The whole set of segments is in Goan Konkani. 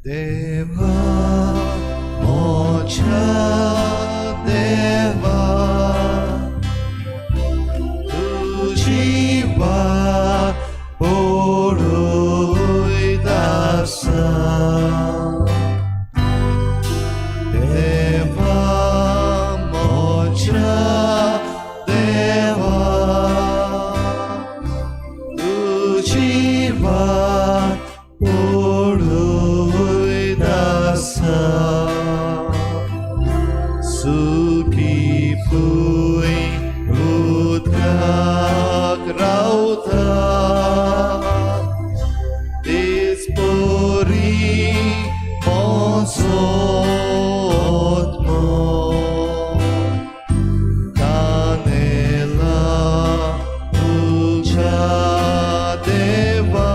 देवा म्हज्या देवा तुजी वाट पळयत आसा. देवा म्हज्या देवा तुजी वाट पळयत आसा. सुकी भूंय उदकाक रावता तेच परी म्हजो आत्मो तानेला तुज्या देवा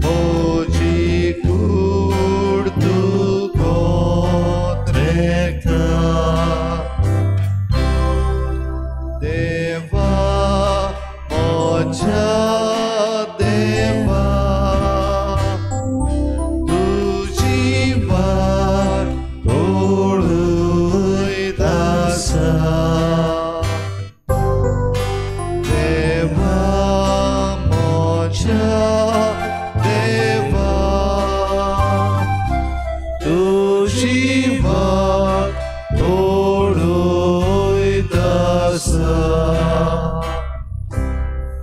म्हजी कूड तुका रेखता. देवा म्हज्या देवा तुजी वाट पळयत आसा. देवा म्हज्या देवा तुजी वाट पळयत आसा.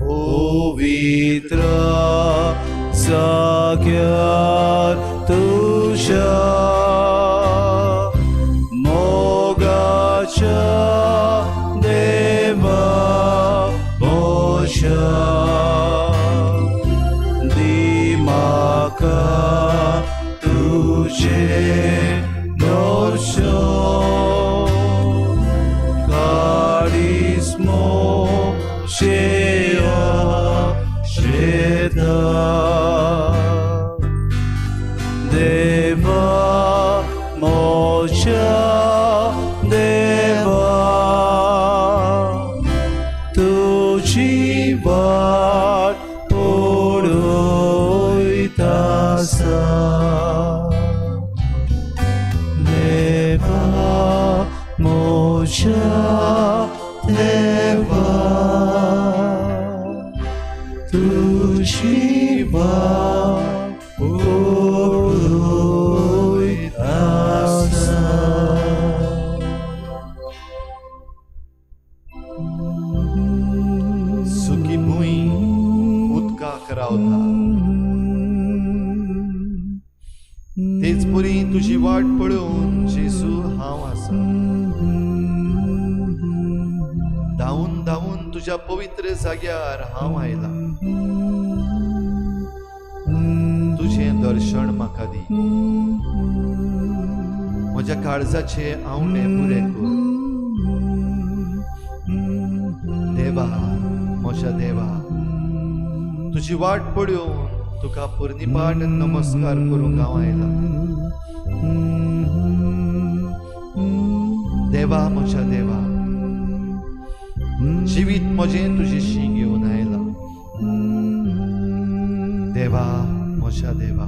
पवित्र जाग्यार तुज्या मोगाच्या देवा म्हज्या दी म्हाका तुजें दर्शन काळीज म्हजें आशेता. देवा म्हज्या देवा तुजी वाट पळयत आसा. देवा म्हज्या देवा तुजी वाट पळयत आसा. सुकी भूंय उदकाक रावता तेच परी तुजी वाट पळोवन जेजू हांव आसा. धांवून धांवून तुज्या पवित्र जाग्यार हांव आयला. तुजें दर्शन म्हाका दी. म्हज्या काळजाचे आंवडे पुरे कर. देवा म्हज्या देवा तुजी वाट पळोवन तुका पुर्णिपाट नमस्कार करूंक हांव आयला. देवा म्हज्या देवा जिवीत म्हजें तुजें शीं घेवन आयला. देवा म्हज्या देवा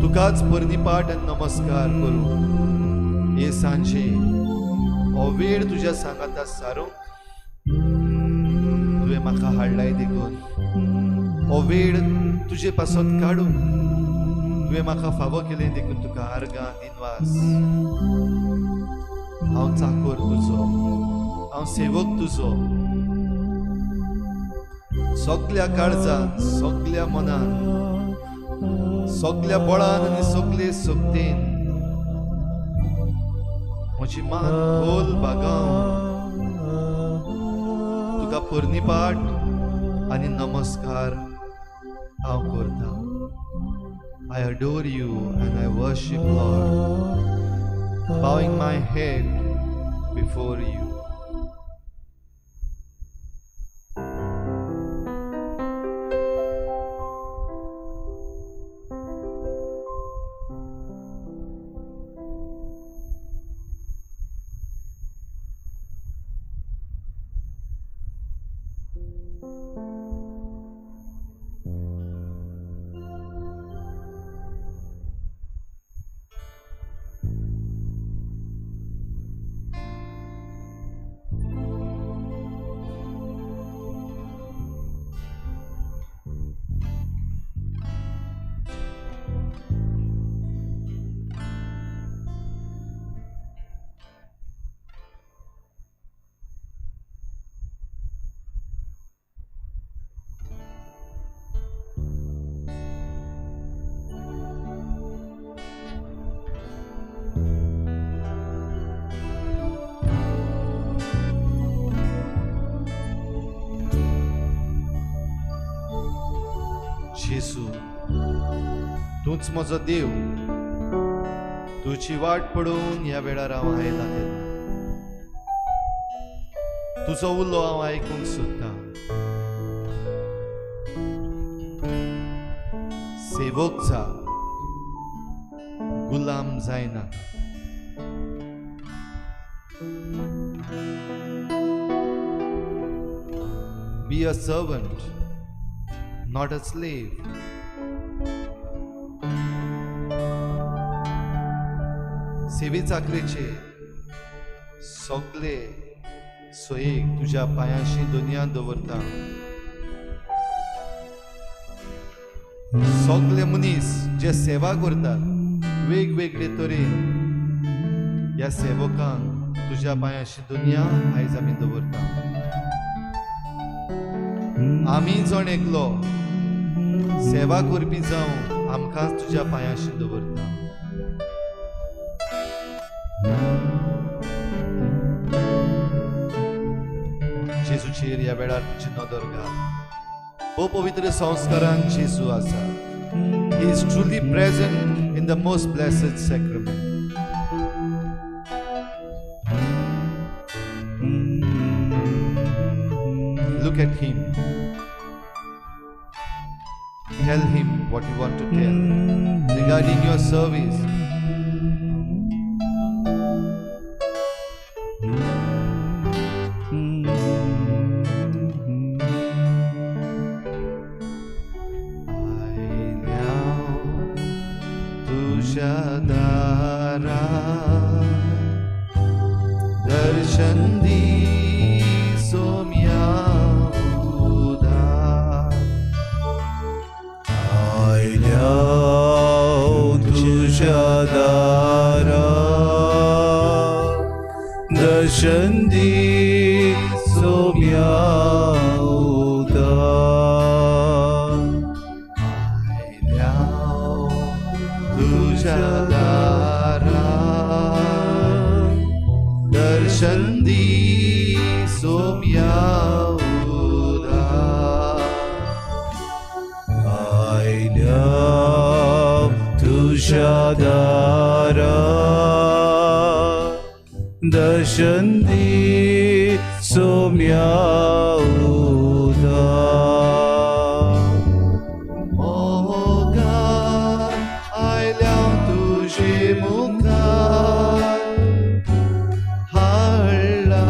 तुकाच पुर्णिपाट नमस्कार करूं हे सांजे हो वेळ तुज्या सांगाता सारूंक तुवें म्हाका हाडलाय देखून हो वेळ तुजे पासत काडून तुवें म्हाका फावो केलें देखून तुका आर्गां दिनवास. हांव चाकोर तुजो, हांव सेवक तुजो. सगल्या काळजान सगल्या मनान सगल्या बळान आनी सगले शक्तीन म्हजी मान खोल बागावन तुका पुर्णिपाट आनी नमस्कार हांव करता. I adore you and I worship Lord, bowing my head before you. जेजू, तूंच म्हजो देव, तुजी वाट पळोवन ह्या वेळार हांव आयला तेन्ना तुजो उलो हांव आयकूंक सोदतां। सेवक जा, गुलाम जायना। Be a servant, not a slave. सेवे चाकरेचे सगळे सोयेक तुज्या पांयांशी दुनिया दवरता। सगळे मनीस जे सेवा करतात वेगवेगळे तरेन ह्या सेवकांक तुज्या पांयांशी दुनिया आयज आमी दवरता। आमी जण एकलो सेवा करपी जावं आमकां तुज्या पांयांशी दवरता। जेजूचेर ह्या वेळार तुजी नदर घाल। भोव पवित्र संस्कारान जेजू आसा। He is truly present in the most blessed sacrament. Look at him. Tell him what you want to tell regarding your service. दर्शन दी सोम्या उदार, आयल्या तुज्या दारा दर्शन दी सोम्या उदार, आयल्या तुज्या दारा दर्शन दी सोम्या उदार, आयल्या तुज्या दारा दर्शन दी सोम्या उदार। मोगान आयल्या तुजे मुखार, हाडला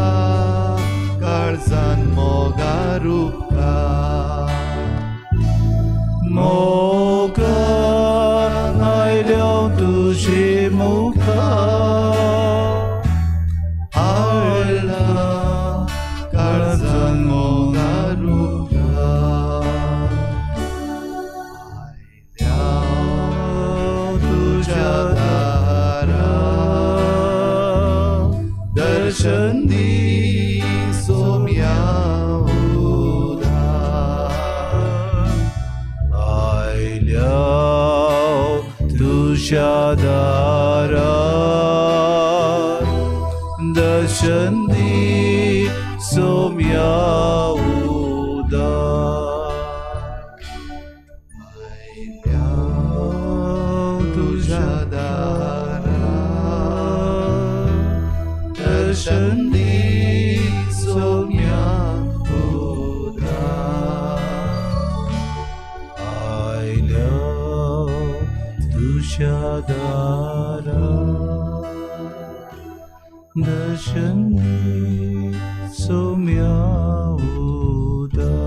काळजान मोगा रुपकार। मोगान आयल्या तुजे मुखार, हाडला काळजान मोगा रुपकार। आयल्या तुज्या दारा दर्शन दी सोम्या उदार, आयल्या तुज्या दारा दर्शन दी सोम्या उदार, आयल्या तुज्या दारा दर्शन दी सोम्या उदार, आयल्या तुज्या दारा दर्शन दी सोम्या उदार।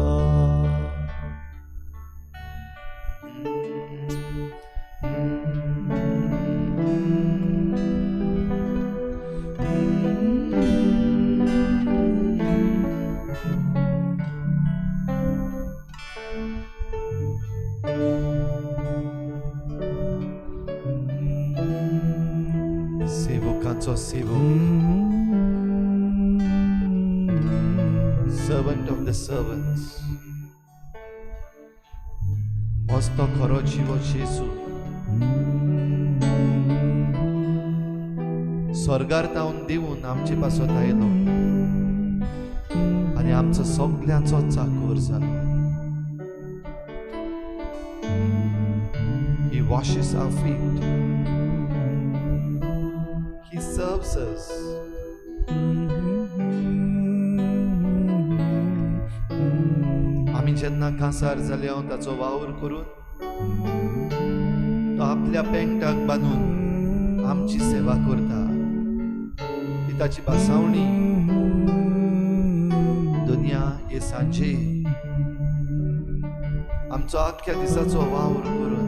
सेवकाचो सेवक, servant of the servants, मस्तो खरो जिवो जेजू स्वर्गार तावन देवून आमचे पासत आयलो आनी आमचो सगल्यांचो चाकोर जालो। washes our feet. He serves us. आमी जेन्ना कांसार जाले हांव ताचो वावर करून तो आपल्या पेंटाक बांदून आमची सेवा करता. ती ताची भासावणी. दुनिया हे सांजे आमचो आख्या दिसाचो वावर करून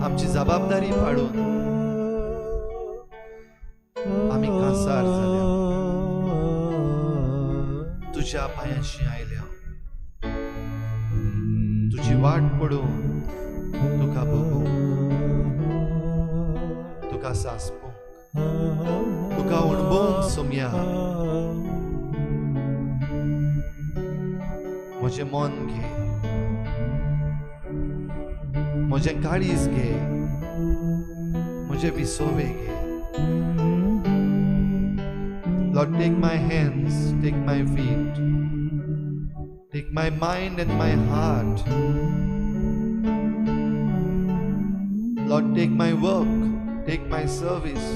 आमची जबाबदारी पाडून आमी कांसार जाल्या, तुज्या पांयांशी आयल्या, तुजी वाट पडून तुका भोगूंक, तुका सांसपूंक, तुका अणभवूंक सोमया. म्हजें मन घे, म्हजें काळीज घे, म्हजें विसोवे घे. Lord, take my hands, take my feet, take my mind and my heart. Lord, take my work, take my service.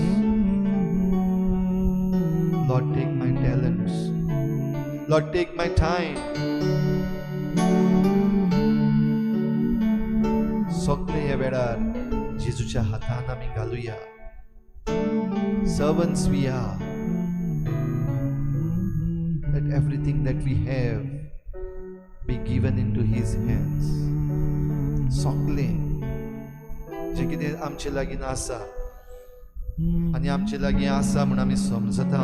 Lord, take my talents. Lord, take my time. सगळे ह्या वेळार जेजूच्या हातान आमी घालुया. Servants we are. Let everything that we have be given into His hands. सगळे जे कितें आमचे लागीं आसा आनी आमचे लागीं आसा म्हूण आमी समजता,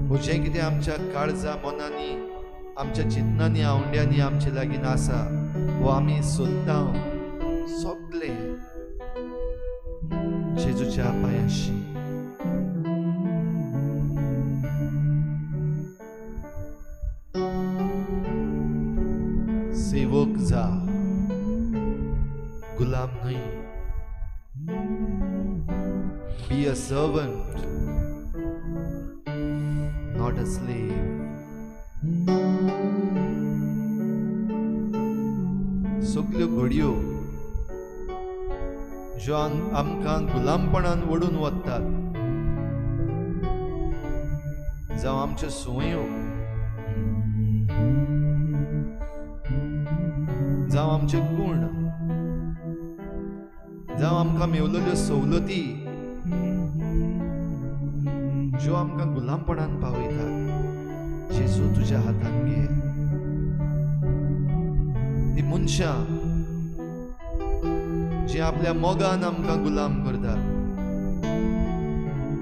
वो जें कितें आमच्या काळजा मनांनी, आमच्या चिंतनांनी, आवंड्यांनी आमचे लागीं आसा वो आमी सोदता, सगळे जेजूच्या पांयांशी. सेवक जा, गुलाम न्हय. Be a servant, not a slave. सगल्यो घडयो ज्यो आमकां गुलामपणान ओडून वतात, जावं आमच्यो संवयो, जावं आमचे गूण, जावं आमकां मेवलेल्यो सवलती ज्यो आमकां गुलामपणान पावयतात, जेजू तुज्या हातान घे. ती मनशां जी आपल्या मोगान आमकां गुलाम करतात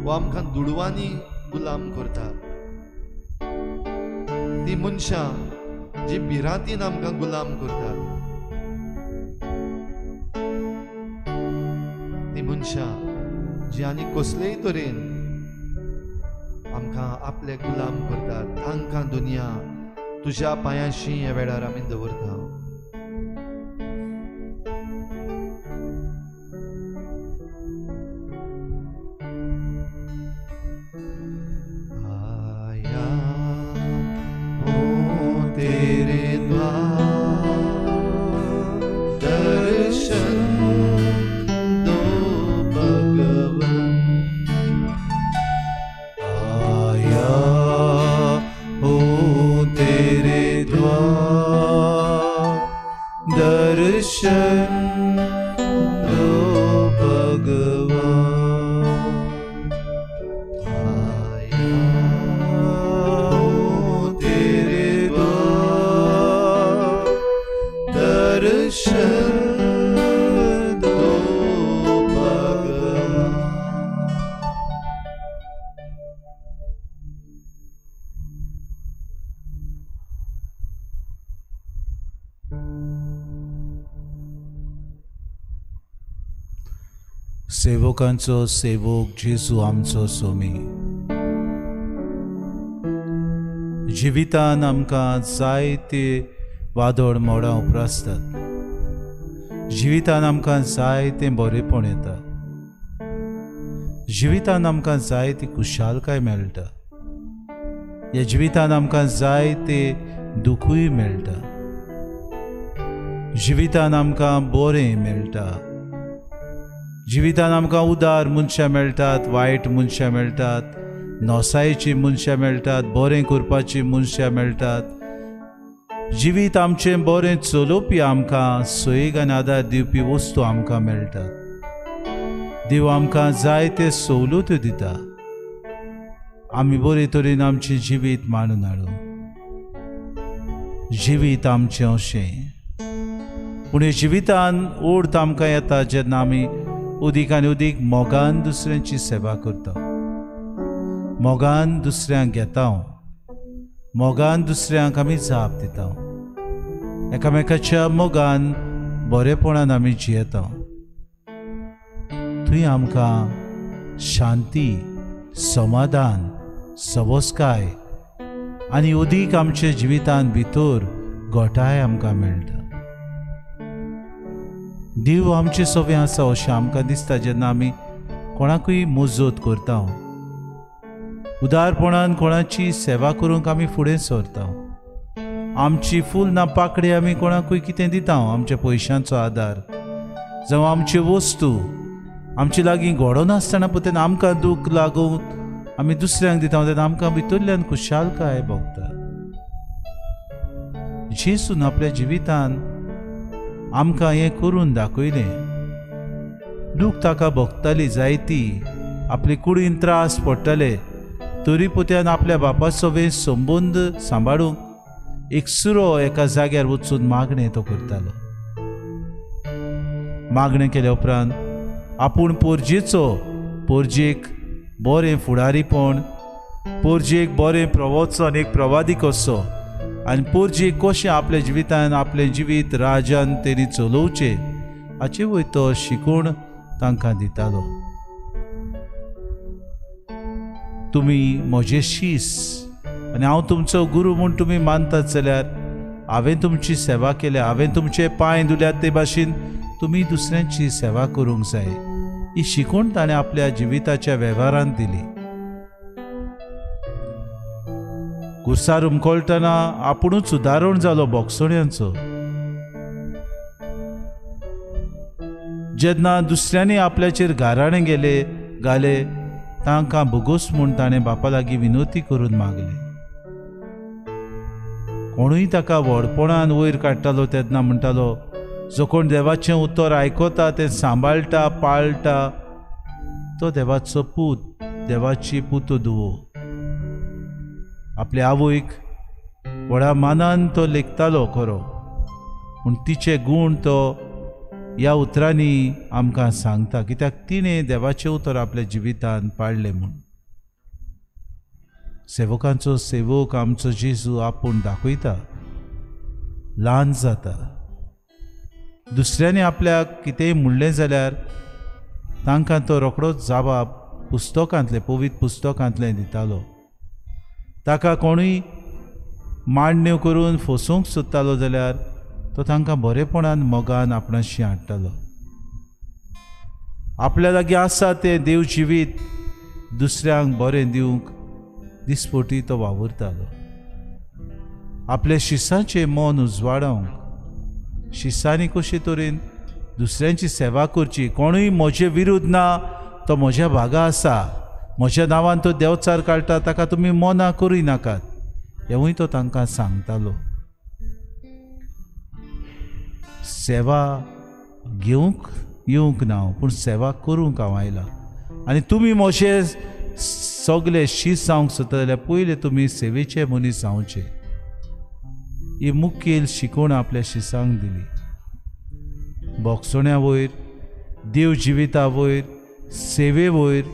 वो आमकां दुडवांनी गुलाम करतात, ती मनशां जी भिरांतीन आमकां गुलाम करतात, ती मनशां जी आनी कसलेय तरेन आमकां आपले गुलाम करतात, तांकां दुनिया तुज्या पांयांशी ह्या वेळार आमी दवरता. आया हूँ तेरे द्वार, दर्शन दो भगवान. आया हूँ तेरे द्वार, दर्शन दो भगवान. आया हूँ तेरे द्वार, दर्शन दो भगवान. सेवकांचो सेवक जेजू आमचो सोमी, जिवितान आमकां जायते वादळ मोडां उप्रासतात, जिवितान आमकां जायतें बरेपण येता, जिवितान आमकां जायती खुशालकाय मेळटा, ह्या जिवितान आमकां जायते दुखूय मेळटा. जिवितान आमकां बरें मेळटा, जिवितान आमकां उदार मनशां मेळटात, वायट मनशां मेळटात, नोसायेचीं मनशां मेळटात, बरें करपाचीं मनशां मेळटात. जिवीत आमचें बरें चलोवपी आमकां सोयीक आनी आदार दिवपी वस्तू आमकां मेळटात. देव आमकां जायते सवलत्यो दिता. आमी बरे तरेन आमचें जिवीत मांडून हाडूं. जिवीत आमचें अशें, पूण हे जिवितान ओर्द आमकां येता जेन्ना आमी उदीक आनी उदीक मोगान दुसऱ्यांची सेवा करता, मोगान दुसऱ्यांक घेता, मोगान दुसऱ्यांक आमी जाप दिता, एकामेकाच्या मोगान बरेपणान आमी जियेता. थंय आमकां शांती, समाधान, सवस्काय आनी उदीक आमच्या जिवितान भितर गोठाय आमकां मेळटा. देव आमचे सवे आसा अशें आमकां दिसता जेन्ना आमी कोणाकूय मजत करता, उदारपणान कोणाची सेवा करूंक आमी फुडें सरता, आमची फूल ना पाकडी आमी कोणाकूय कितें दिता, आमच्या पयशांचो आदार जावं आमच्यो वस्तू आमचे लागीं घडोनासतना पळय तेन्ना आमकां दूख लागून आमी दुसऱ्यांक दिता तेन्ना आमकां भितरल्यान खुशालकाय भोगता. जेजून आपल्या जिवितान आमकां हें करून दाखयलें. दूख ताका भोगताली जायती, आपले कुडीन त्रास पडटाले, तरी पोत्यान आपल्या बापाचो वे संबंद सांबाळूंक एकसुरो एका जाग्यार वचून मागणें तो करतालो. मागणें केल्या उपरांत आपूण पोरजेचो, पोरजेक बरें फुडारीपण, पोरजेक बरें प्रवचन, एक प्रवादीक असो, आनी पोरजेक कशें आपल्या जिवितान आपलें जिवीत राजान तेणी चलोवचें हाचे वयर तो शिकोवण तांकां दितालो. तुमी म्हजे शीस आनी हांव तुमचो गुरू म्हूण तुमी मानतात जाल्यार हांवें तुमची सेवा केल्या, हांवें तुमचे पांय धुल्यात ते भाशेन तुमी दुसऱ्यांची सेवा करूंक जाय. ही शिकवण ताणें आपल्या जिविताच्या वेव्हारांत दिली. कुर्सार उमकळटना आपुणूच उदाहरण जालो बोगसोण्यांचो. जेन्ना दुसऱ्यांनी आपल्याचेर गाराणें गेले घाले तांकां भोगोस म्हूण ताणें बापा लागीं विनवती करून मागली. कोणूय ताका व्हडपणान वयर काडटालो तेन्ना म्हणटालो, जो कोण देवाचें उतर आयकता, तें सांबाळटा, पाळटा, तो देवाचो पूत, देवाची पूत धुवो. आपले आवयक व्हडा मानान तो लेखतालो खरो, पूण तिचे गूण तो ह्या उतरांनी आमकां सांगता, कित्याक तिणें देवाचें उतर आपल्या जिवितान पाळ्ळें म्हूण. सेवकांचो सेवक आमचो जेजू आपूण दाखयता, ल्हान जाता. दुसऱ्यांनी आपल्याक कितेंय म्हणलें जाल्यार तांकां तो रोखडोच जबाब पुस्तकांतलें, पवित्र पुस्तकांतलें दितालो. ताका कोणूय मांडण्यो करून फसोवंक सोदतालो जाल्यार तो तांकां बरेपणान मोगान आपणाशी हाडटालो. आपल्या लागीं आसा तें देव जिवीत दुसऱ्यांक बरें दिवंक दिसपटी तो वावुरतालो. आपल्या शिसाचें मन उजवाडावंक, शिसांनी कशे तरेन दुसऱ्यांची सेवा करची, कोणूय म्हजे विरुद्ध ना, तो म्हज्या भागा आसा, म्हज्या नांवान तो देवचार काडटा, ताका तुमी मना करूय नाकात, हेंवूय तो तांकां सांगतालो. सेवा घेवंक येवंक ना, पूण सेवा करूंक हांव आयलां आनी तुमी म्हजे सगळे शीस जावंक सोदता जाल्यार पयलें तुमी सेवेचे मनीस जावचे. ही मुखेल शिकवण आपल्या शिसांक दिली. बोगसोण्या वयर, देव जिविता वयर, सेवे वयर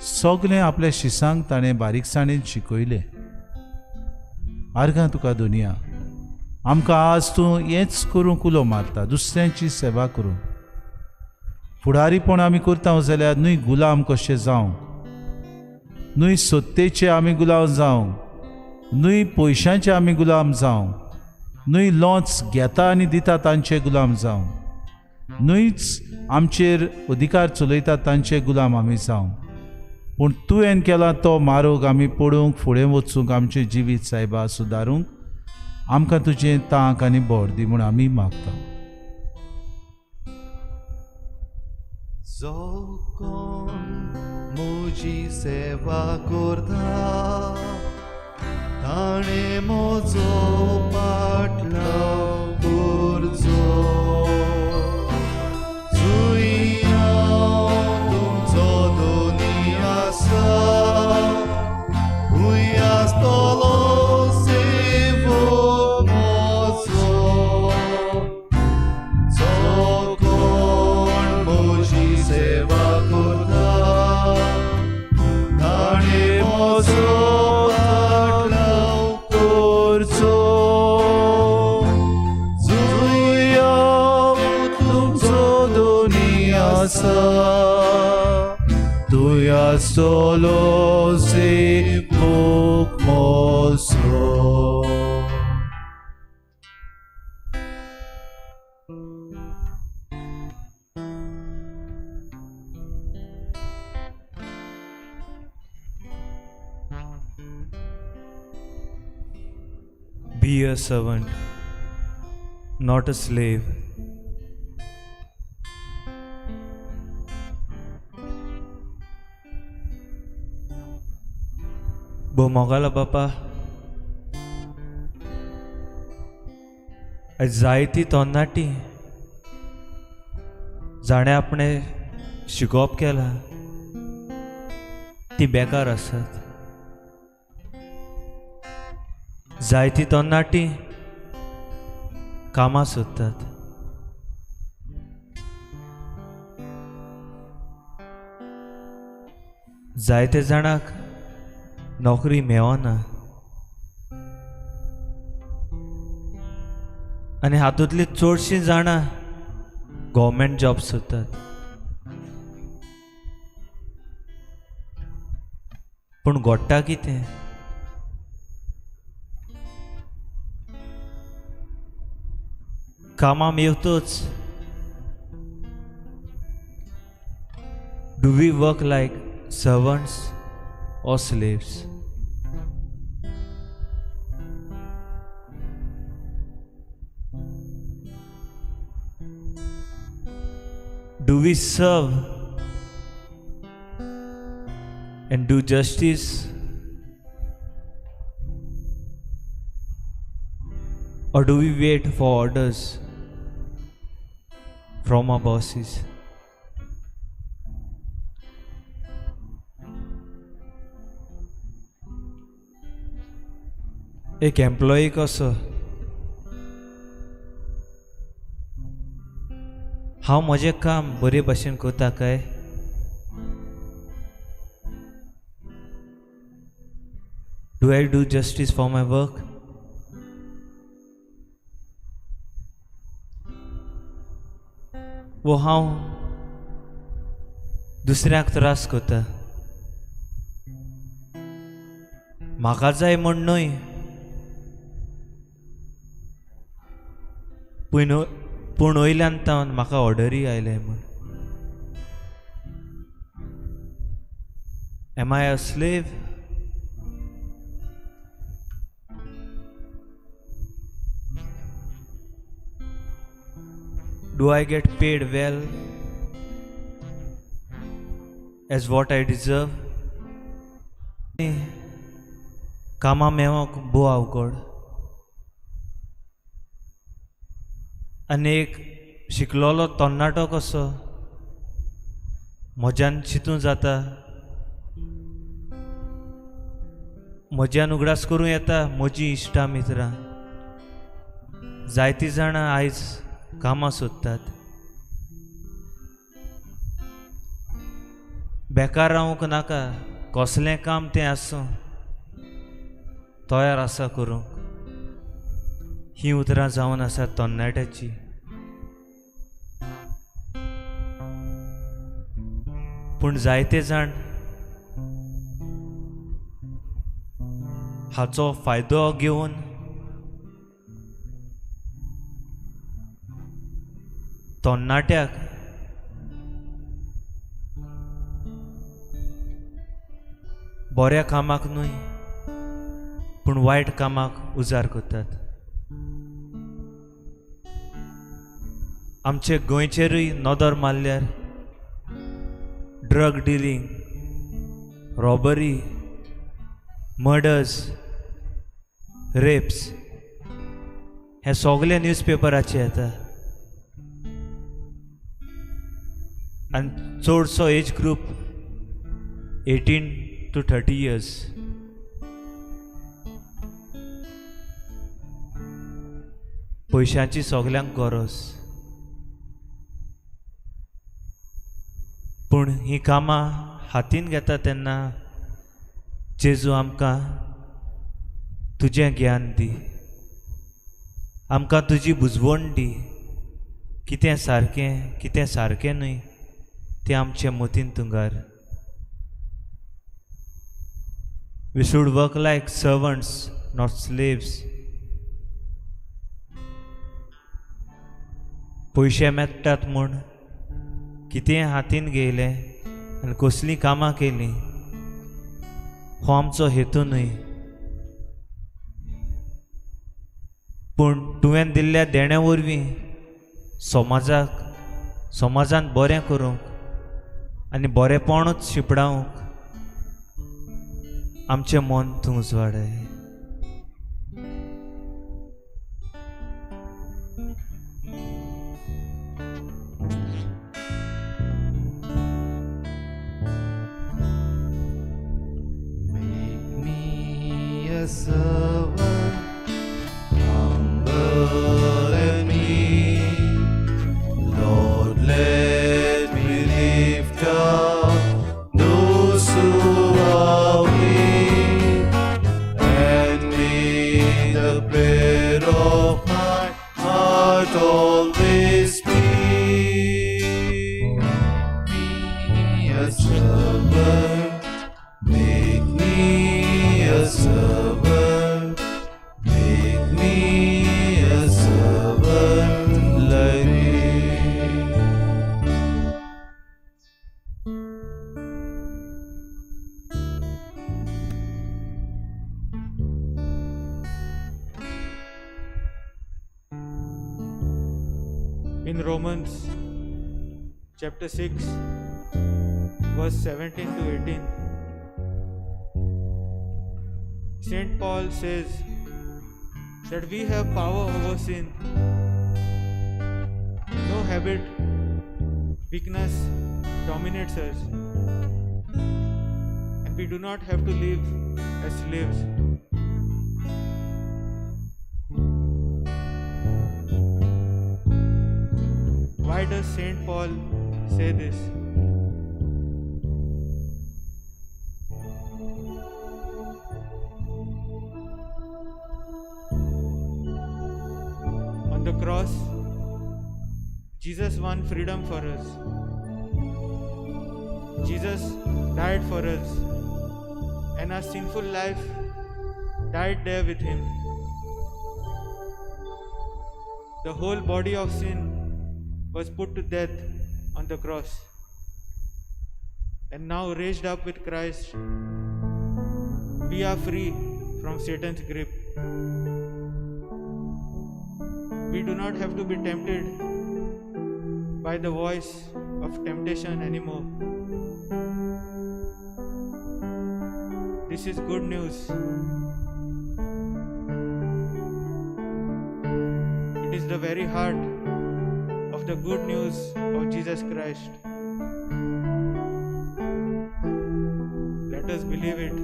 सगळें आपल्या शिसांक ताणें बारीकसाणेन शिकयलें. आर्गां तुका दुनिया, आमकां आज तूं हेंच करूंक उलो मारता, दुसऱ्यांची सेवा करूंक. फुडारीपण आमी करता जाल्यार न्हय गुलाम कशें जावंक, न्हय सत्तेचे आमी गुलाम जावंक, न्हय पयशांचे आमी गुलाम जावंक, न्हय लोंच घेता आनी दिता तांचे गुलाम जावंक, न्हयच आमचेर अधिकार चलयता तांचे गुलाम आमी जावंक, पूण तुवें केला तो मारूंक आमी पडूंक, फुडें वचूंक, आमचें जिवीत सायबा सुदारूंक आमकां तुजें तांक आनी बोर दी म्हूण आमी मागता. जो कोण म्हजी सेवा करता ताणें म्हजो पाटलाव करचो. जुंय हांव तुमचो धनी आसा थंय आसतलो सेवक म्हजो. जो कोण म्हजी सेवा करता ताणें म्हजो पाटलाव करचो. जुंय हांव तुमचो धनी आसा थंय आसतलो सेवक म्हजो. Be a servant, not a slave. भोव मोगाला बापा, आयज जायती तरणाटी जाणें आपणें शिकोवप केलां ती बेकार आसात. जायती तरणाटी कामां सोदतात. जायते जाणांक नोकरी मेळना आनी हातूंतलीं चडशीं जाणां गव्हर्मेंट जॉब सोदतात. पूण घडटा कितें? कामां मेवतच do we work like servants or slaves? Do we serve and do justice, or do we wait for orders from our bosses? एक एम्प्लॉई कसो हांव म्हजें काम बरे भशेन करता काय? Do I do justice for my work? वो हांव दुसऱ्यांक त्रास करता, म्हाका जाय म्हूण न्हय, पूण वयल्यान तावन म्हाका ऑर्डरी आयले म्हूण. Am I a slave? Do I get paid well as what I deserve? कामां मेळोवंक भोव अवघड आनी एक शिकलोलो तरणाटो कसो म्हज्यान चिंतूं जाता, म्हज्यान उगडास करूं येता म्हजी इश्टां मित्रां जायतीं जाणां आयज कामां सोदतात. बेकार रावंक नाका, कसलें काम तें आसूं तयार आसा करूंक. हीं उतरां जावन आसात तरणाट्याची. पूण जायते जाण हाचो फायदो घेवन तरणाट्याक बऱ्या कामाक न्हय पूण वायट कामाक उजार करतात. आमचे गोंयचेरूय नदर मारल्यार Drug dealing, robbery, murders, rapes हें सगलें न्यूज पेपराचेर येता. आनी चडसो age group 18 to 30 years. पयशांची सगल्यांक गरज, पूण हीं कामां हातीन घेता तेन्ना जेजू आमकां तुजें ज्ञान दी, आमकां तुजी बुजवण दी, कितें सारकें कितें सारकें न्हय तें आमचे मतीन Tungar. We should work like servants, not slaves. पयशे मेळटात म्हूण कितें हातीन घेयलें आनी कसलीं कामां केलीं हो आमचो हेतू न्हय, पूण तुवें दिल्ल्या देण्या वरवीं समाजाक, समाजान बरें करूंक आनी बरेपणूच शिंपडावंक आमचें मन तूं उजवाडाय. Make me a servant, humble and meek. Lord, let me lift up those who are weak, and may the prayer of my heart always be. Make me a servant, make me a servant, make me a servant like thee. In Romans chapter 6, verse 17 to 18, Saint Paul says that we have power over sin. No habit, weakness dominates us, and we do not have to live as slaves. Why does Saint Paul say this? On the cross, Jesus won freedom for us. Jesus died for us, and our sinful life died there with him. The whole body of sin was put to death on the cross, and now raised up with Christ, we are free from Satan's grip. We do not have to be tempted by the voice of temptation anymore. This is good news. It is the very heart of the good news of Jesus Christ. Let us believe it.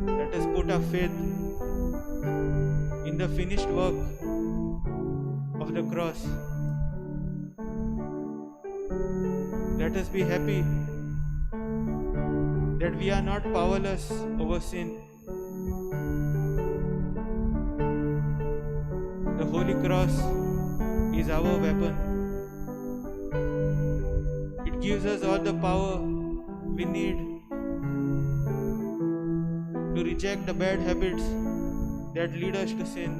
Let us put our faith in the finished work of the cross. Let us be happy that we are not powerless over sin. The Holy Cross is our weapon. It gives us all the power we need to reject the bad habits that lead us to sin.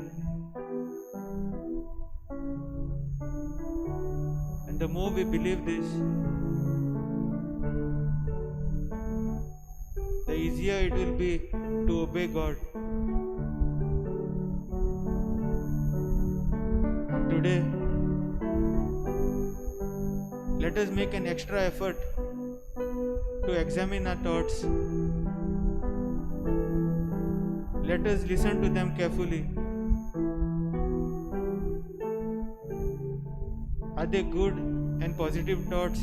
And the more we believe this, the easier it will be to obey God. Today, let Let us make an extra effort to examine our thoughts. Let us listen to them carefully. Are they good and positive thoughts,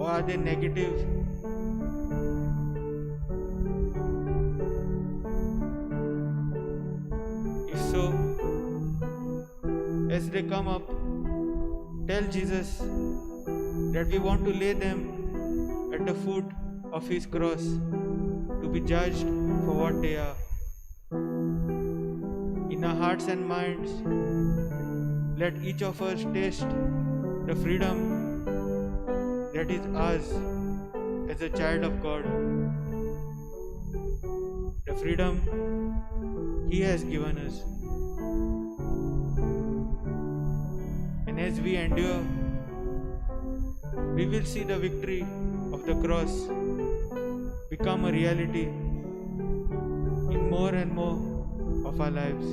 or are they negative? If so, as they come up, tell Jesus that we want to lay them at the foot of His cross to be judged for what they are. In our hearts and minds, let each of us taste the freedom that is ours as a child of God, the freedom He has given us. And as we endure, we will see the victory of the cross become a reality in more and more of our lives.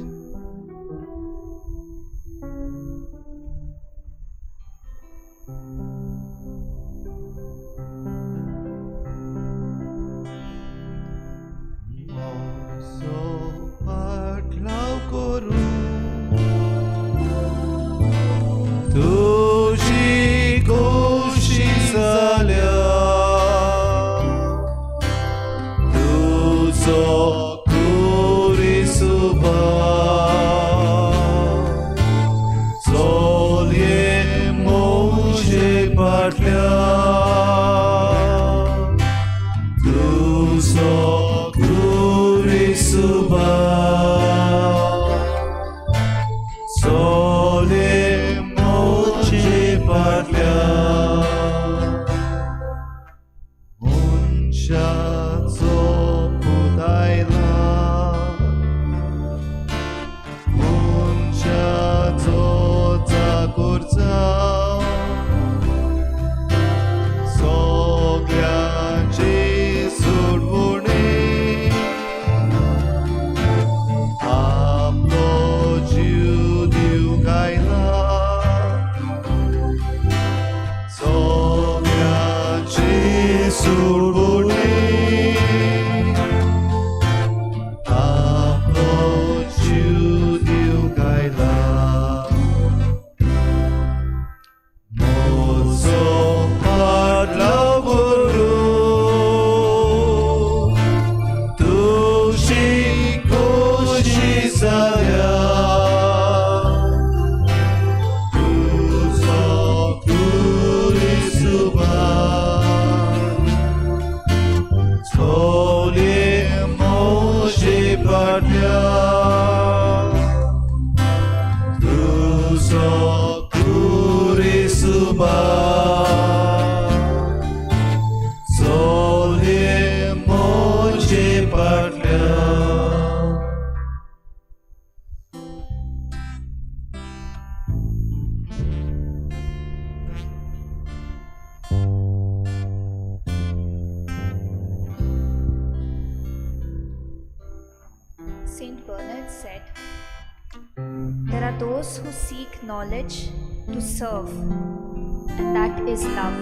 Saint Bernard said, "There are those who seek knowledge to serve, and that is love."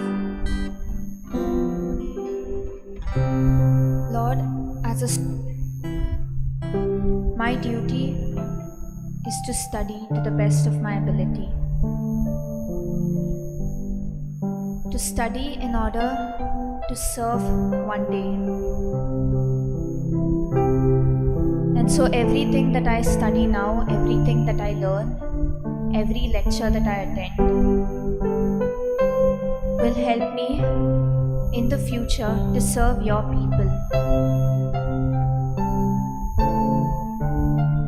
Lord, as a my duty is to study to the best of my ability. To study in order to serve one day. And so everything that I study now, everything that I learn, every lecture that I attend will help me in the future to serve your people.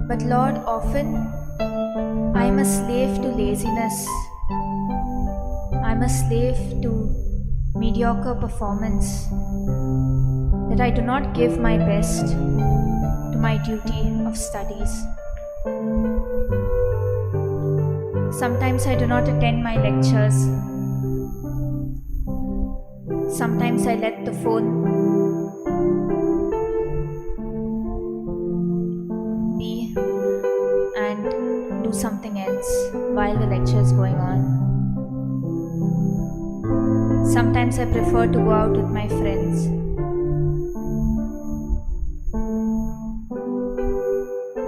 But Lord, often I am a slave to laziness. I am a slave to mediocre performance, that I do not give my best to my duty of studies. Sometimes I do not attend my lectures. Sometimes I let the phone be and do something else. while the lecture is going on. Sometimes I prefer to go out with my friends.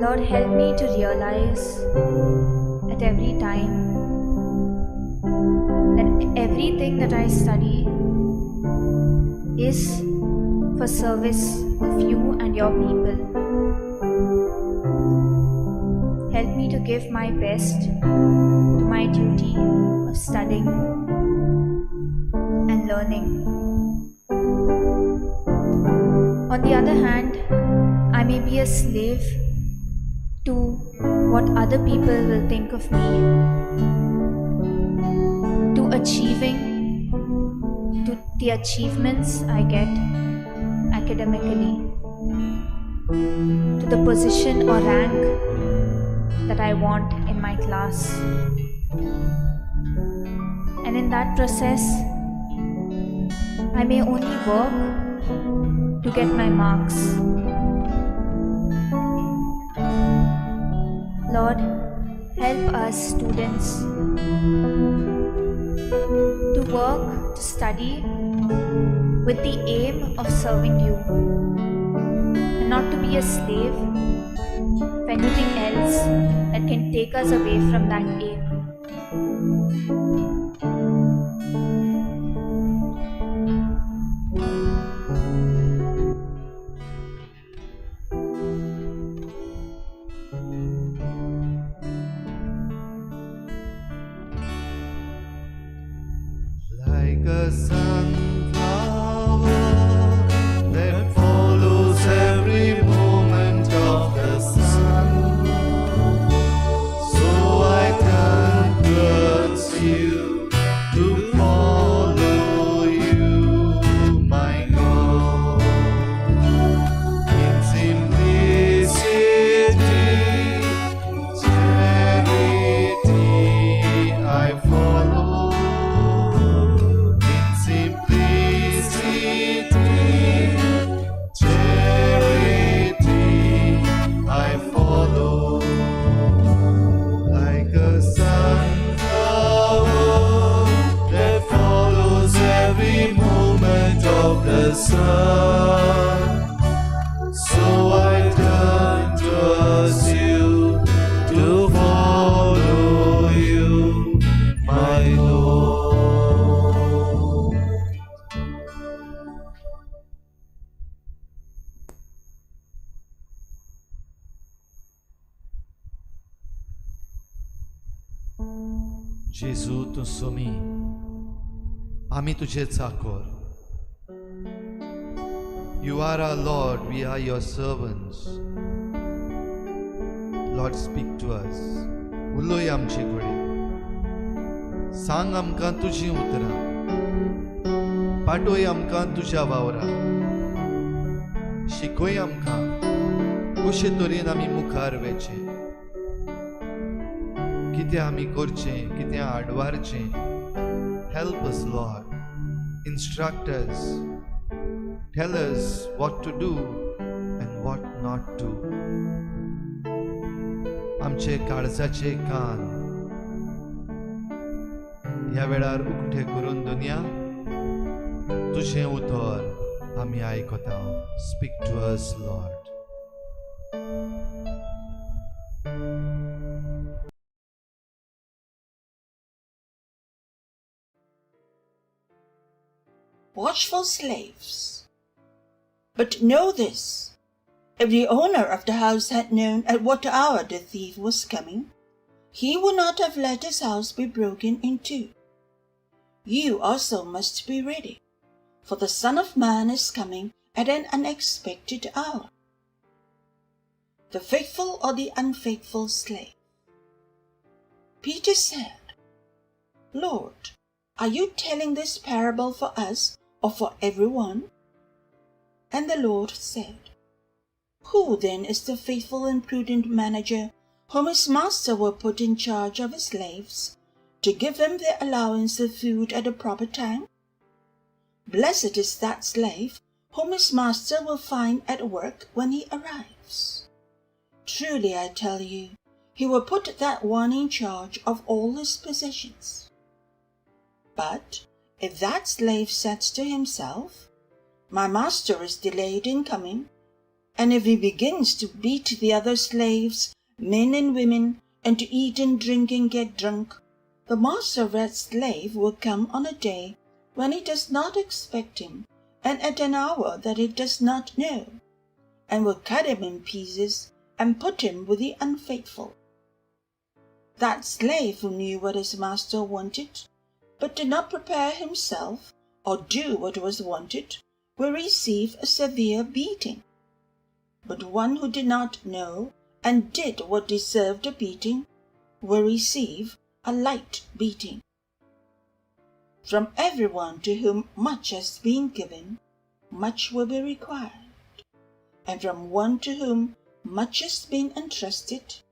Lord, help me to realize at every time that everything that I study is for service of you and your people. Help me to give my best to my duty of studying and learning. On the other hand, I may be a slave to what other people will think of me, to achieving, to the achievements I get academically, to the position or rank that I want in my class. And in that process, I may only work to get my marks. Lord, help us students to work, to study with the aim of serving you, and not to be a slave of anything else that can take us away from that aim. Like a sunflower that follows every movement of the sun, so I turn towards you to follow you, my God. In simplicity, charity, I follow. In simplicity, charity, I follow. Like a sunflower that follows every movement of the sun, so I turn towards you to follow you, my Lord. जेजू, तूं सोमी, आमी तुजे Chakor. You are our Lord, we are your servants. Lord, speak to us. उलय आमचे कडेन, सांग आमकां तुजीं उतरां, पाटय आमकां तुज्या वावराक, शिकय आमकां कशे तरेन आमी मुखार वेचें, कितें आमी करचें, कितें आडवारचें. Help us, Lord. Instruct us. Tell us what to do and what not to. आमचे काळजाचे कान ह्या वेळार उकते करून दुनिया तुजें उतर आमी आयकता. Speak to us, Lord. Watchful slaves. But know this, if the owner of the house had known at what hour the thief was coming, he would not have let his house be broken into. You also must be ready, for the Son of Man is coming at an unexpected hour. The faithful or the unfaithful slave. Peter said, Lord, are you telling this parable for us or for everyone? And the Lord said, Who then is the faithful and prudent manager whom his master will put in charge of his slaves to give them their allowance of food at the proper time? Blessed is that slave whom his master will find at work when he arrives. Truly I tell you, he will put that one in charge of all his possessions. But if that slave says to himself, 'My master is delayed in coming,' and if he begins to beat the other slaves, men and women, and to eat and drink and get drunk, the master of that slave will come on a day when he does not expect him, and at an hour that he does not know, and will cut him in pieces and put him with the unfaithful. That slave who knew what his master wanted, but did not prepare himself or do what was wanted, will receive a severe beating. But one who did not know and did what deserved a beating will receive a light beating. From everyone to whom much has been given, much will be required, and from one to whom much has been entrusted,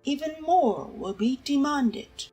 even more will be demanded.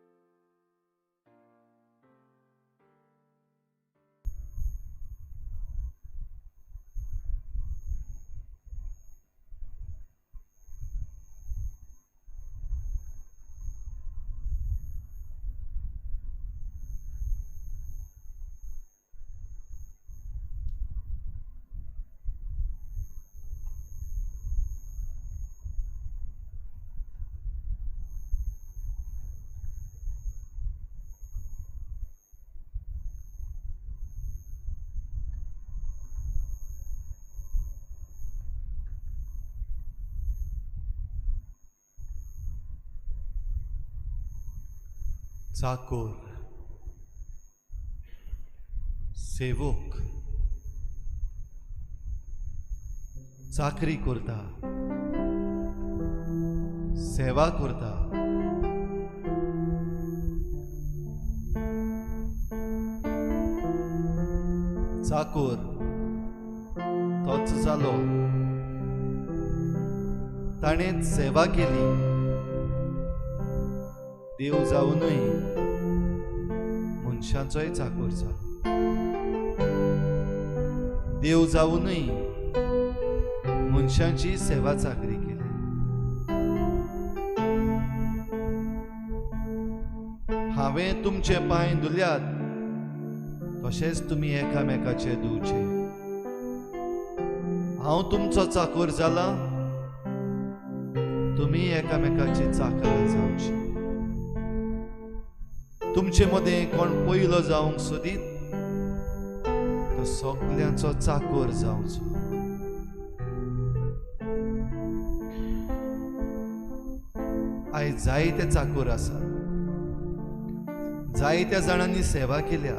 Chakor, सेवक, चाकरी करता, सेवा करता, चाकोर तोच जालो, ताणें सेवा केली, देव जावनूय मनशांचोय चाकोर जालो, देव जावनूय मनशांची सेवा चाकरी केली. हांवें तुमचे पांय धुल्यात तशेंच तुमी एकामेकाचे धुवचे. हांव तुमचो चाकोर जाला, तुमी एकामेकाची चाकरां जावची. तुमचे मदें कोण पयलो जावंक सोदीत तो सगल्यांचो चाकोर जावचो. आयज जायते चाकोर आसात, जायत्या जाणांनी सेवा केल्या,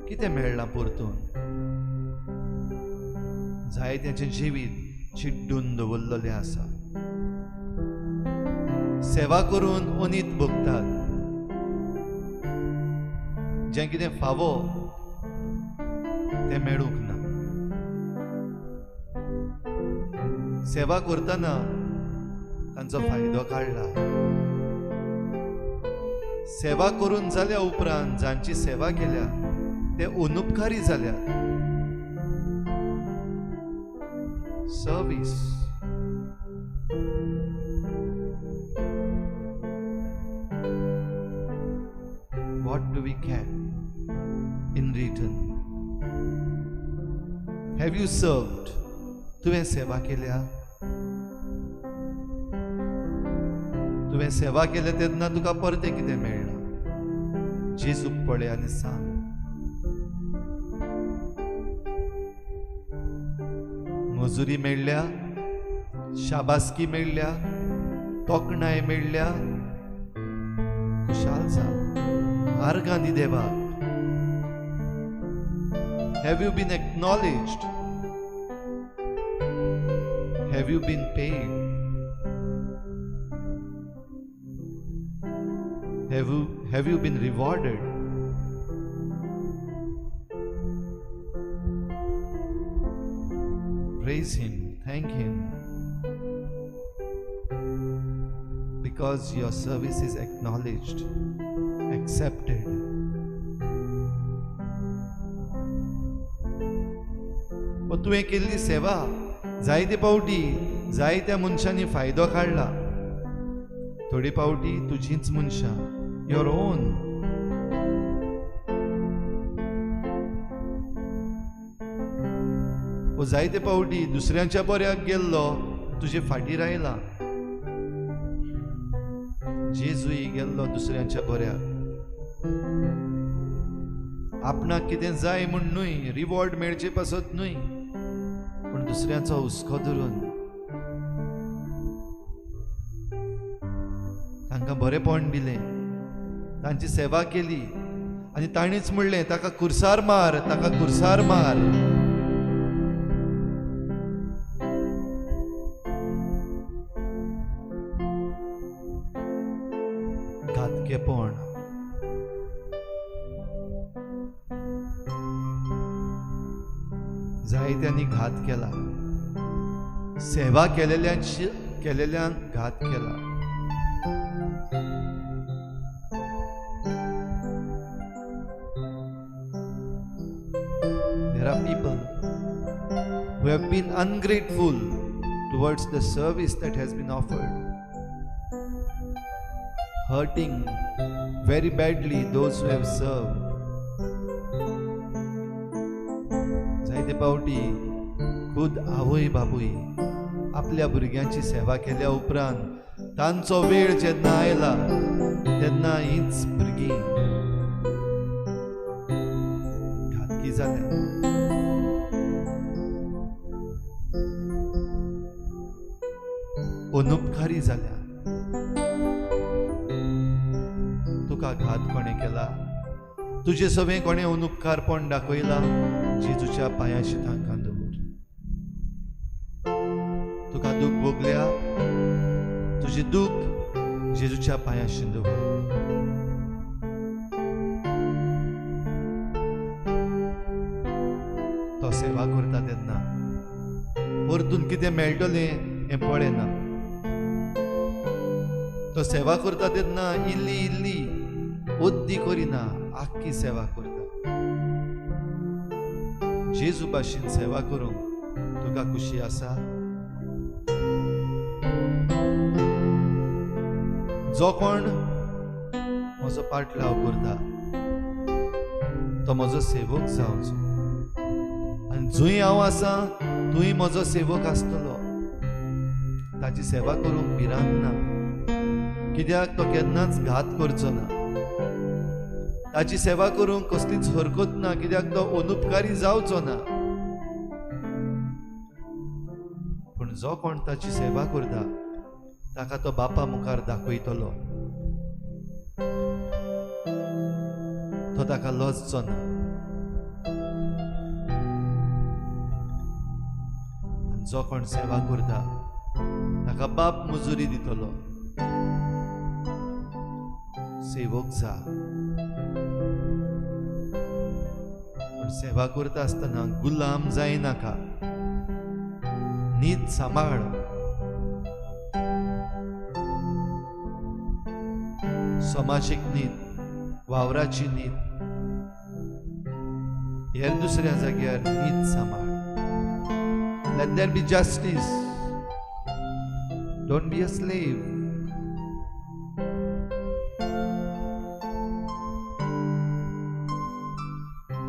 कितें मेळ्ळां परतून? जायत्याचें जिवीत चिड्डून दवरलेलें आसा. सेवा करून अनीत भोगतात, जें कितें फावो तें मेळूंक ना. सेवा करतना तांचो फायदो काडला. सेवा करून जाल्या उपरांत जांची सेवा केल्या ते अनुपकारी जाल्या. Service. What do we get in return? Have you served? तुवें सेवा केल्या? तुवें सेवा केल्या तेन्ना तुका परतें कितें मेळ्ळां? जेजूक पळय आनी सांग, मजुरी मेळ्ळ्या, शाबासकी मेळ्ळ्या, तोखणाय मेळ्ळ्या, खुशाल जा, आर्गां दी देवाक. Have you been acknowledged? Have you been paid? Have you been rewarded? Praise Him, thank Him, because your service is acknowledged, accepted. तुवें केल्ली सेवा जायते पावटी जायत्या मनशांनी फायदो काडला. थोडी पावटी तुजींच मनशां, your own. ओ जायते पावटी दुसऱ्यांच्या बऱ्याक गेल्लो तुजे फाटीर आयला. जेजूय गेल्लो दुसऱ्यांच्या बऱ्याक, आपणाक कितें जाय म्हूण न्हय, रिवॉर्ड मेळचे पासत न्हय, पूण दुसऱ्यांचो हुस्को धरून तांकां बरेपण दिलें, तांची सेवा केली आनी ताणीच म्हणलें ताका कुर्सार मार, ताका कुर्सार मार. घातकेपण. जायत्यांनी घात केला, सेवा केलेल्यांक घात केला. There are people who have been ungrateful towards the service that has been offered, hurting very badly those who have served. जायते पावटी खुद आवय बापूय आपल्या भुरग्यांची सेवा केल्या उपरांत तांचो वेळ जेन्ना आयला तेन्ना हीच भुरगीं घातकी जाल्या. अनुपकारी जाल्या. तुका घात कोणें केला, तुजे सवें कोणें अनुपकारपण दाखयला, जेजूच्या पांयाशी तांकां दवर. तुका दूख भोगल्या, तुजें दूख जेजूच्या पांयाशी दवर. तो सेवा करता तेन्ना परतून कितें मेळटलें हें पळयना. तो सेवा करता तेन्ना इल्ली इल्ली ओद्दी करिना, आख्खी सेवा करता. जेजू भाशेन सेवा करूंक तुका खुशी आसा? जो कोण म्हजो पाटलाव करता तो म्हजो सेवक जावचो, आनी जंय हांव आसा तूंय म्हजो सेवक आसतलो. ताची सेवा करूंक भिरांत ना, कित्याक तो केन्नाच घात करचो ना. ताची सेवा करूंक कसलीच हरकत ना, कित्याक तो अनुपकारी जावचो ना. पूण जो कोण ताची सेवा करता ताका तो बापा मुखार दाखयतलो, तो ताका लजचो ना. जो कोण सेवा करता ताका बाप मुजुरी दितलो. सेवक जा, पूण सेवा करता आसतना गुलाम जायनाका, नीत सांबाळ. समाजीक नीत, वावराची नीत, हेर दुसऱ्या जाग्यार नीत सांबाळ. Let there be justice. Don't be a slave.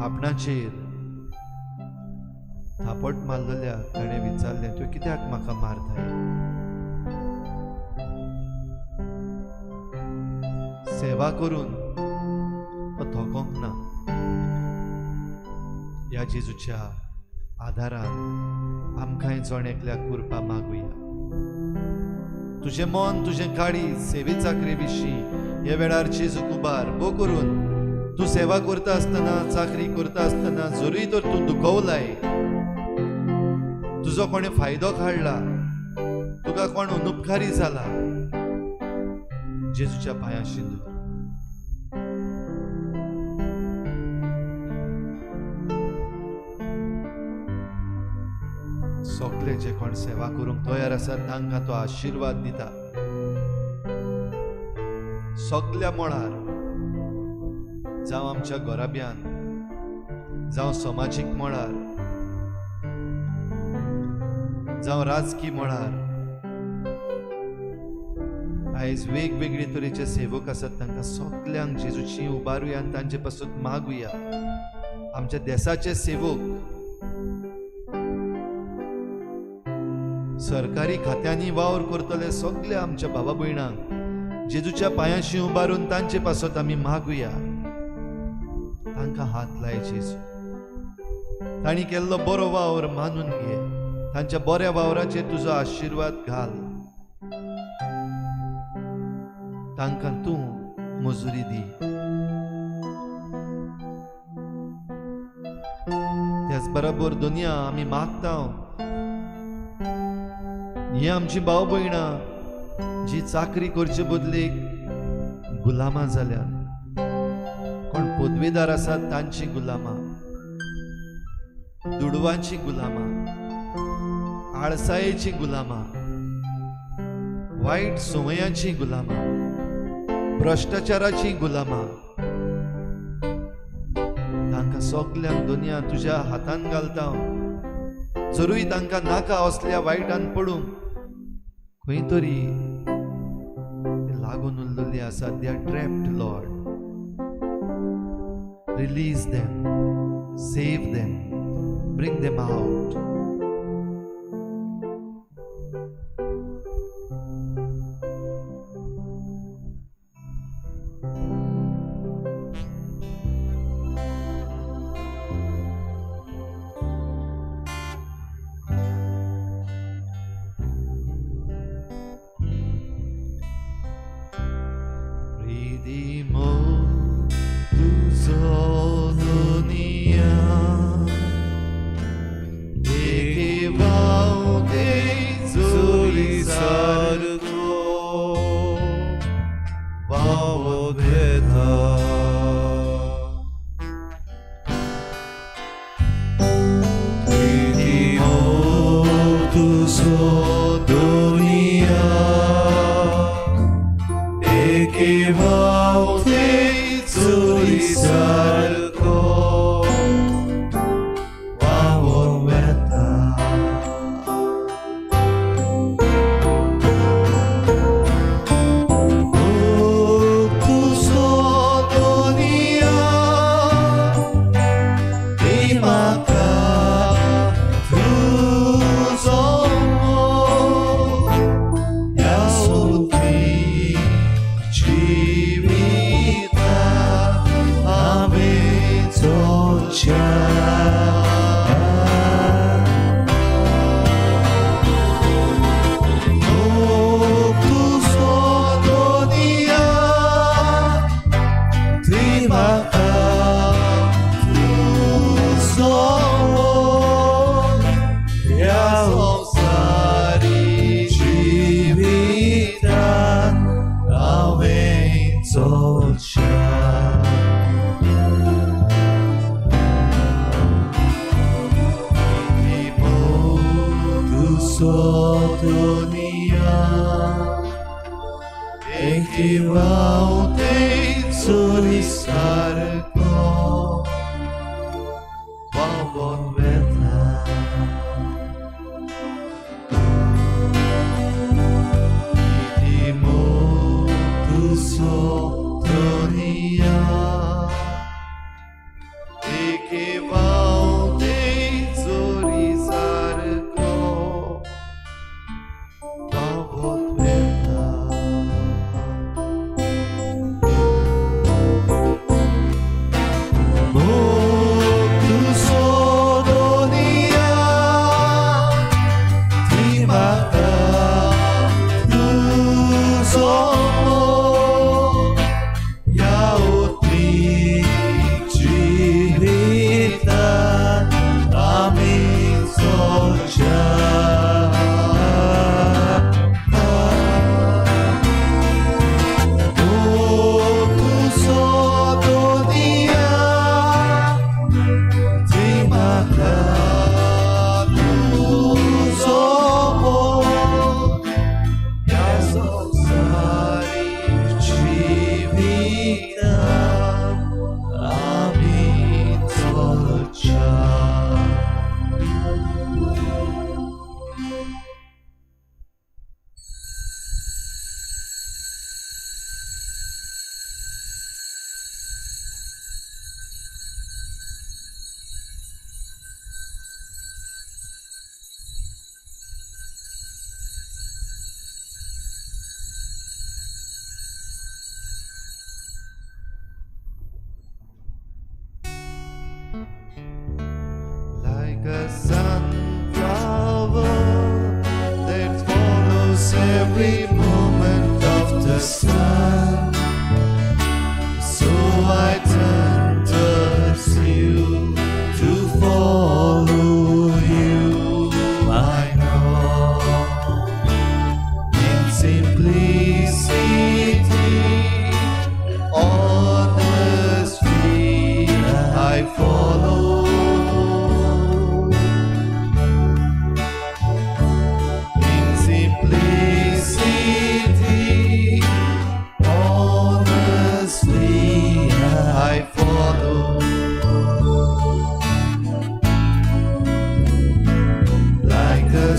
आपणाचेर थापट मारलेल्या ताणें विचारलें, तूं कित्याक म्हाका मारताय? सेवा करून तो थकोंक ना. ह्या जेजूच्या आदारान आमकांय जण एकल्याक कृपा मागुया. तुजें मन, तुजें काळीज सेवे चाकरे विशीं ह्या वेळार जेजूक उबार भो करून तूं सेवा करता आसतना, चाकरी करता आसतना जरूय तर तूं दुखवलाय, तुजो कोणें फायदो काडला, तुका कोण अनुपकारी जाला, जेजूच्या पांयाशी दवर. सगळे जे कोण सेवा करूंक तयार आसा तांकां तो आशिर्वाद दिता. सगल्या मळार, जावं आमच्या घराब्यान, जावं समाजीक मळार, जावं राजकी मळार आयज वेगवेगळे तरेचे सेवक आसात, तांकां सगल्यांक जेजूची उबारुया आनी तांचे पासून मागुया. आमच्या देसाचे सेवक, सरकारी खात्यांनी वावर करतले सगळे आमच्या बाबा भयणांक जेजूच्या पांयांशी उबारून तांचे पासत आमी मागुया. तांकां हात लाय जेजू, तांणी केल्लो बरो वावर मानून घे, तांच्या बऱ्या वावराचेर तुजो आशिर्वाद घाल, तांकां तूं मजुरी दी. त्याच बरोबर दुनिया आमी मागता, ही आमची भाव भयणां जी चाकरी करचे बदलेक गुलामां जाल्यात, कोण पदवेदार आसात तांची गुलामां, दुडवांची गुलामां, आळसायेची गुलामां, वायट संवयांची गुलामां, भ्रश्टाचाराची गुलामां, तांकां सगल्यांक दुनिया तुज्या हातान घालता. जरूय तांकां नाका असल्या वायटान पडूंक खंय तरी लागून उरलेली आसा. They are trapped Lord, release them, save them, bring them out. Every moment of the sun. So I turn towards you to follow you, my God. In simplicity, honestly, I follow. In simplicity, honestly, I follow. Like a